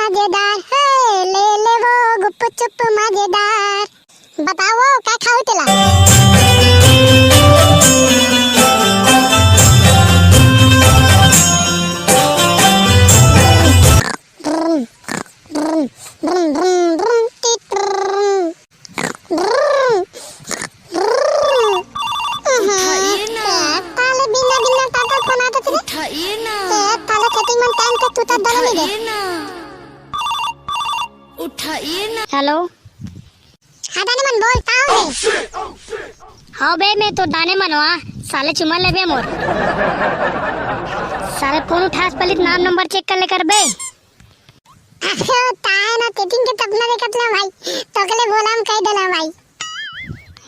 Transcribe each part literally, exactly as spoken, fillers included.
मजेदार है, ले ले वो गुपचुप मजेदार। बताओ, वो का खाऊ तेला? उठाइए ना। ए, ताले बिना बिना ताता फोन आता तेरे। उठाइए ना। ए, ताले chatting मन time के तू तो दल नहीं दे। उठाइए ना। उठाइए ना। हेलो। हाँ, दाने मन बोल, का हो बे? हाँ बे, मैं तो दाने मन हुआ, साले चुमा ले बे मोर। साले फोन उठास पलित नाम नंबर चेक कर ले कर बे। अरे, ताए ना, chatting के सपना देखत ले भाई, तो के ले बोला हम कह देला भाई।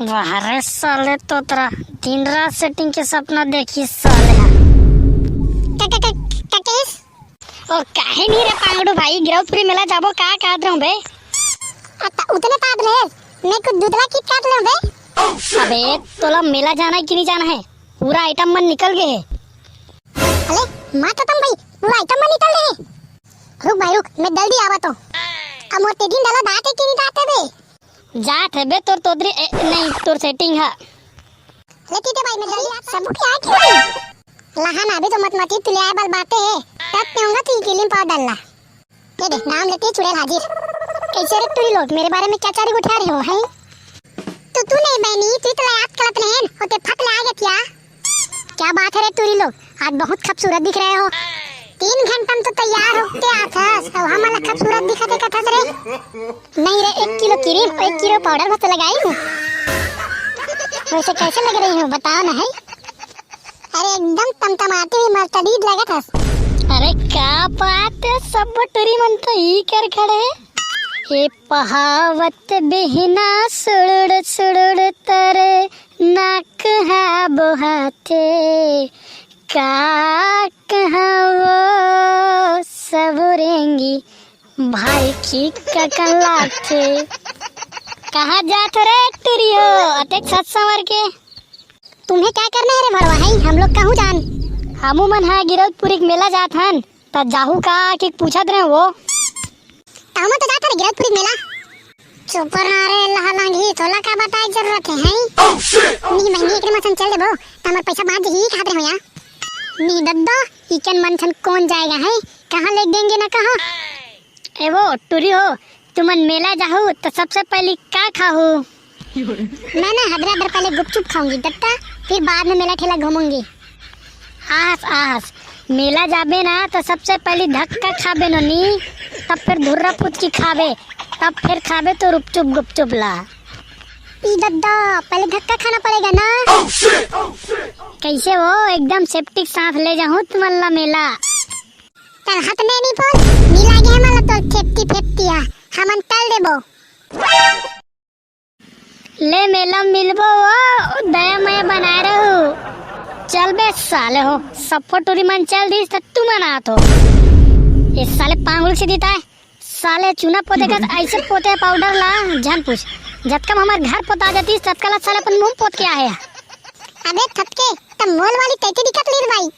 वाह रे साले तोतरा, दिन रात chatting के सपना देखी साले। का, का, का, का केस? ओ, काहे नहीं रे पांगड़ू भाई, गिरौदपुरी मेला जाबो का कहत रहूं बे? अत्ता उतने पाद ले, मैं कुछ दूधला की काट ले बे। अबे, तोला मेला जाना है कि नहीं जाना है? पूरा item मन निकल गए है। अले, माँ कसम भाई, पूरा item मन निकल गए है। रुक भाई रुक, मैं जल्दी आवा तो। अब मोर तेदिन डाला दाते कि नहीं दाते बे? जात है बे तोर तोदरी, ए, नहीं, तोर chatting है। ले टीटे भाई, मैं जल्दी आता। सब क्या है कि नहीं? लहान अभी तो मत मती तुले आए बल बाते है। तब पीऊंगा तीन किलिम पाउडर ला। ये दे, नाम लेते ही चुड़ैल हाजिर। कैसे रे टूरी लोग, मेरे बारे में क्या चारी उठा रहे हो, हैं? तो तू नहीं बहनी, तू तो याद करत नहीं, होते फक ले आ गया क्या? क्या बात है रे टूरी लोग, आज बहुत खूबसूरत दिख रहे हो। तीन घंटा में तो तैयार होके आथस, अब हमला खूबसूरत दिखत है कथस रे। नहीं रे, एक किलो क्रीम और एक किलो पाउडर बस लगाई हूँ। वैसे कैसे लग रही हूँ, बताओ ना है। अरे एकदम तमतमाती हुई मर्तडीज लगत हस। अरे का बात है, सब टूरी मन तो ई कर खड़े। ए पहावत बिहना सुड़ुड़ सुड़ुड़ तरे नाक हा बोहाथे, का कहा वो सब रेंगी भाई की ककलाथे। कहाँ जात हो रे टूरी हो, अतेक सच संवर के? तुम्हें क्या करना है रे भड़वा, हैं? हम लोग कहूँ जान? हमू मन हा गिरौदपुरी के मेला जात हन, त जाहू का कि पूछत रहे वो। त हमू तो जात हन गिरौदपुरी के मेला। चुप रह रे लहा लांगी, तोला का बताए जरूरत है, हैं? नहीं बहनी, एकरे मसन चल देबो, त हमर पैसा बांच जही, कहत रहे हो या। नहीं दद्दा, इकन मन सन कौन जाएगा, हैं? कहाँ ले देंगे ना कहाँ? ए वो टूरी हो, तुमन मेला जाहू त सबसे पहली का खाहू? मैं ना हदरा हदर पहले गुपचुप खाऊंगी दत्ता, फिर बाद में मेला ठेला घूमूंगी। आस आस, मेला जाबे ना त सबसे पहली धक्का खाबे नोनी, तब फिर धुर्रा पुचकी खाबे, तब फिर खाबे तो रुपचुप गुपचुप ला। ई दद्दा, पहले धक्का खाना पड़ेगा ना। कैसे हो, एकदम सेफ्टी के साथ ले जाहूँ तुमन ला मेला। तल हाथ में नहीं बोल, नी लागे है मला तोर थेपती फेपती हा, हमन तल देबो। ले मेला मिलबो वो, दया मया बनाए रहू। चल बे साले हो, सप्पो टूरी मन चल दिस त तू मन आत हो। ये साले पांगुल से देता है, साले चूना पोते का ऐसे पोते है पाउडर ला, जान पूछ। जतका में हमार घर पोता जातीस, ततका ला साले अपन मुंह पोत के आहे। अबे थपके, त मोल वाली तैती दिखत लीर भाई।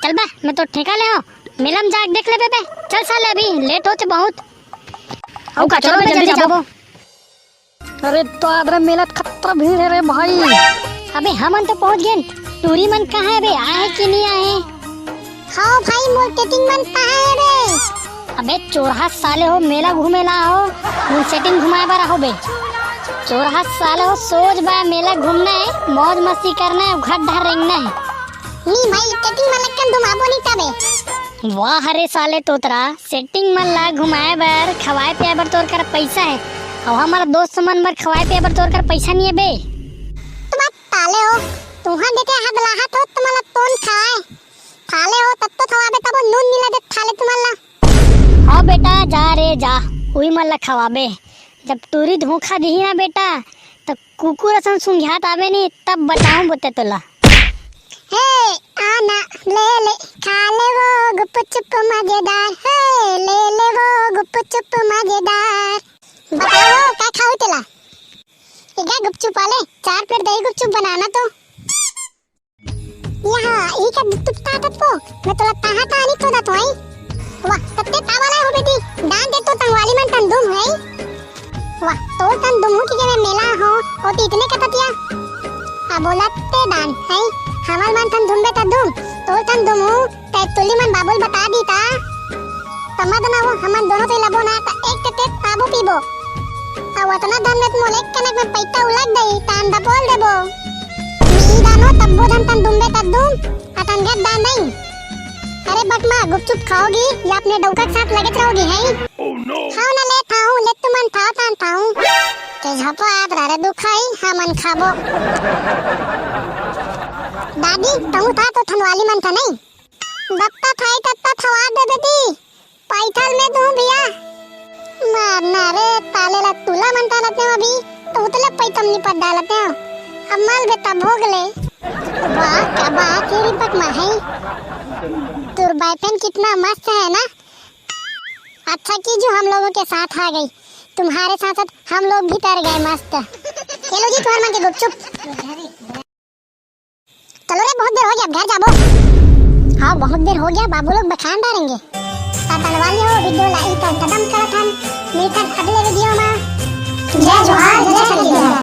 चल बे, मैं तो ठेका ले हो, मेला में जाके देख ले बे, बे। चल साले, अभी लेट होते बहुत। अउ का, चलो बे, जल्दी जाबो। अरे तो आदरा मेला खतरा भीड़ है रे भाई। अबे हमन तो पहुंच गए, टूरी मन कहाँ है बे, आए हैं कि नहीं आए हैं? हाँ भाई, मोर सेटिंग मन कहाँ है बे? अबे चोरहा साले हो, मेला घूमे ला हो, मोर सेटिंग घुमाए बर आहो बे। चोरहा साले हो, सोच बा मेला घूमना है, मौज मस्ती करना है, घर डहर रेंगना है। नी भाई, सेटिंग मन लक्कन घुमाबो नी तबे। वाह रे साले तोतरा, सेटिंग मन ला घुमाए बर, खवाए पियाए बर तोर कर पैसा है, अउ हमर दोस्त मन बर खवाए पियाए बर तोर कर पैसा नहीं है बे। तुम साले हो, तुहा देखे हद लाहत हो, तुम्हारा तोन खाए। साले हो, तब तो खवाबे तब नून मिला दे साले तुम्हारा। हाँ बेटा, जा रे जा, उही मन ला खवाबे। जब टूरी धोखा दिही ना बेटा, तब कुकुर असन सुंघियात आबे नी, तब बताऊं बोते तोला। हे, आना, ले ले, खा ले वो गुपचुप मजेदार। हे, ले ले वो गुपचुप मजेदार। बताओ, का खाऊ तेला? इगा गुपचुप वाले, चार प्लेट दही गुपचुप बनाना तो। यहाँ, ई का गुपचुप ताकत को, मैं तोला ताहा तानी तो दा तो आई। वाह, तत्ते तावा लाय हो बेटी, दान दे तो तंगवाली मन तन दुम है। वाह, तोल तन दुम हूँ कि के मैं मेला हो, ओ ती इतने कथतिया। आ बोला ते दान है, हमर मन तन दुम बे त दुम, तोल तन दुम हूँ, तै तुली मन बाबुल बता दी ता। तमद ना वो, हमन दोनों तो लबो ना, त एक ते ते ताबो पीबो। आ वतना धन में मोले कनक में पैता उलग दई, तान दपोल देबो। मी दानो तब्बो धन तन दुम बे त दुम, अतन गत दान नहीं। अरे बकमा, गुपचुप खाओगी या अपने डौका के साथ लगे रहोगी, हैं? Oh, no! खाओ ना, ले थाऊं, ले तुमन थाओ, तान थाऊं। ते झपो आत रे दुखाई, हमन खाबो। दादी, तहूं था तो थनवाली मन था नहीं? दत्ता थाई तत्ता थवा दे बेटी, पैथल में दूं भैया। मारना रे, ताले ला तुला मन डालते हो अभी, तो उतले पैथल निपट डालते हो। अब मल बे तब भोग ले। वाह, क्या बात है रे बकमा है। तोर बॉयफ्रेंड कितना मस्त है ना। अच्छा की जो हम लोगों के साथ आ गई, तुम्हारे साथ साथ हम लोग भी तर गए मस्त। चलो जी, तुम्हारे मन के गुपचुप। चलो रे, बहुत देर हो गया, अब घर जाबो। हाँ, बहुत देर हो गया, बाबू लोग बखान डालेंगे। त तलवाली हो, वीडियो ला इतना खत्म करत हन। मिलथन अगले वीडियो में। जय जोहार, जय छत्तीसगढ़।